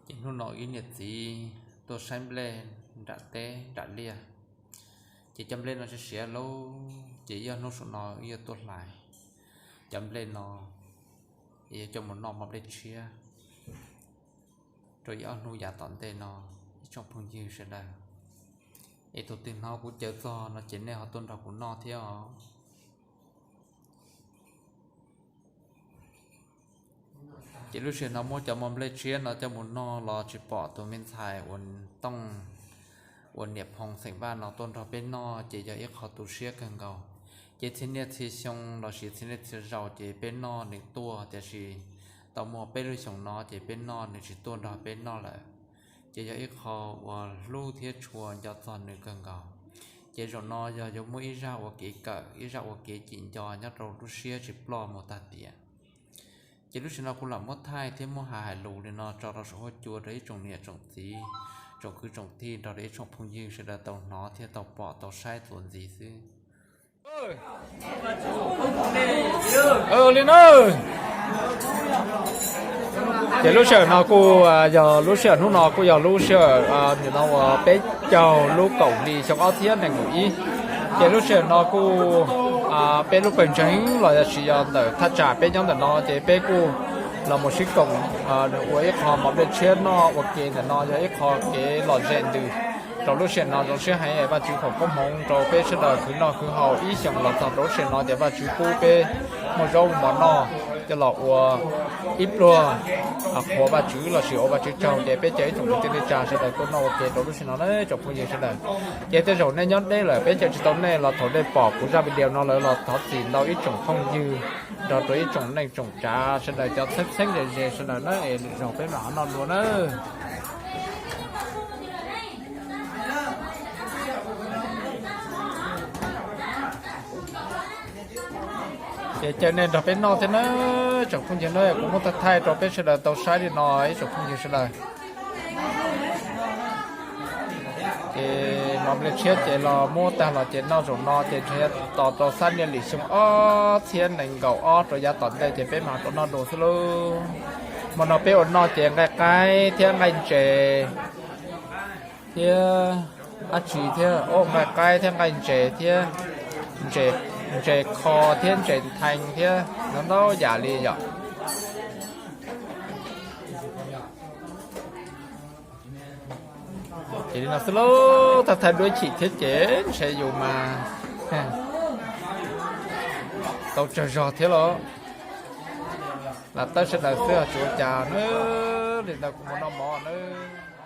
Ces hnub no ib niam txiv tuaj saib nplej nram teb nram liaj, ces cov nplej no siav siav lauj, ces yog hnub saum no wb yuav tuaj hlais cov nplej no, es yuav coj mus noj mov nplej tshiab rau ib ob hnub yav tom ntej no, ib tsoom phooj ywg sawv daws. Es tus twg hnov kuv caw txog no ces nej ho tuaj nrog kuv noj thiab os. Ces lub sij hawm no muab cov mov nplej tshiab no coj mus noj los tsis pom tus me ntxhais uas Tooj, uas niam phoo xeem Vaj no tuaj nrog peb noj, ces yog ib qho tu siab kawg nkaus. Ces txhia niaj txhia xyoo lossis txhia niaj txhia zaus ces peb noj nws tuaj, tiam sis tau muaj peb lub xyoos no ces peb noj nws tsis tuaj nrog peb noj lawm. Ces yog ib qho uas hlub thiab tshua nco txog nws kawg nkaus. Ces zaum no yog yuav muaj ib zaj ua kev kawm, ib zaj ua kev cim nco nyob rau lub siab tsis ploj mus tag tiam. Ces lub sij hawm no kuv lam muab thaij thiab muab hais hais lus li no tso rau saum huab cua rau ib tsoom niam tsoom txiv, tsoom kwv tsoom tij nrog rau ib tsoom phooj ywg sawv daws tau hnov thiab tau pom tau saib txuas ntxiv xwb. Li na, ces lub sij hawm no kuj yog lub sij hawm, hnub no kuj yog lub sij hawm nim no uas peb caug lub kaum hli xyoo ob txhiab nees nkaum ib. Ces lub sij hawm no kuj peb lub pawg ntseeg los yog sis yog ntawm thaj tsam peb nyob ntawm no ces peb kuj los mus sib koom ua ib qho mov nplej tshiab noj ua ke ntawm no yog ib qho kev lom zem ntws rau lub sij hawm no. Zoo siab heev es Vajtswv foom koob hmoov rau peb sawv daws khwv noj khwv haus ib xyoos los txog rau lub sij hawm no ces Vajtswv pub peb muaj zaub mov noj coj los ua ib pluag qhuas Vajtswv lossis ua Vajtswv tsaug. Ces peb cov ib tsoom kwv tij neej tsa sawv daws tuaj noj ua ke rau lub sij hawm no na tsoom phooj ywg sawv daws. Ces tej zaum nej nyob deb lawm peb caw tsis tau nej los thaum nej pom kuv zaj video no lawm los thov txim ntau ib tsoom phooj ywg nrog rau ib tsoom neej tsoom tsav sawv daws cov txheeb txheeb ze ze sawv daws na es lwm zaus peb mam noj dua na. Ces caw nej nrog peb noj thiab na tsoom phooj ywg na, kuv muab thaij thaij rau peb sawv daws tau saib li no ib tsoom phooj ywg sawv daws. Ces mov nplej tshiab ces los muab tag los ces noj zaum no ces ntshe tos rau xab niaj li xyoo ob txhiab nees nkaum ob rau yav tom ntej ces peb mam rov noj dua xwb lauj. Hmo no peb ua noj ces nqaij qaib thiab nqaij ntses thiab dab tsi thiab, nqaij qaib thiab nqaij ntses thiab ntses kho thiab ntses nthee thiab ntau ntau yam li yom. Ces li no xwb lauj, thaij thaij duab chim thiab ces ntshe yus mas tau tsawg zog thiab los. Lam tawb sawv daws xwb tsis ua cas nawb, li ntawd kuv mus noj mov nawb.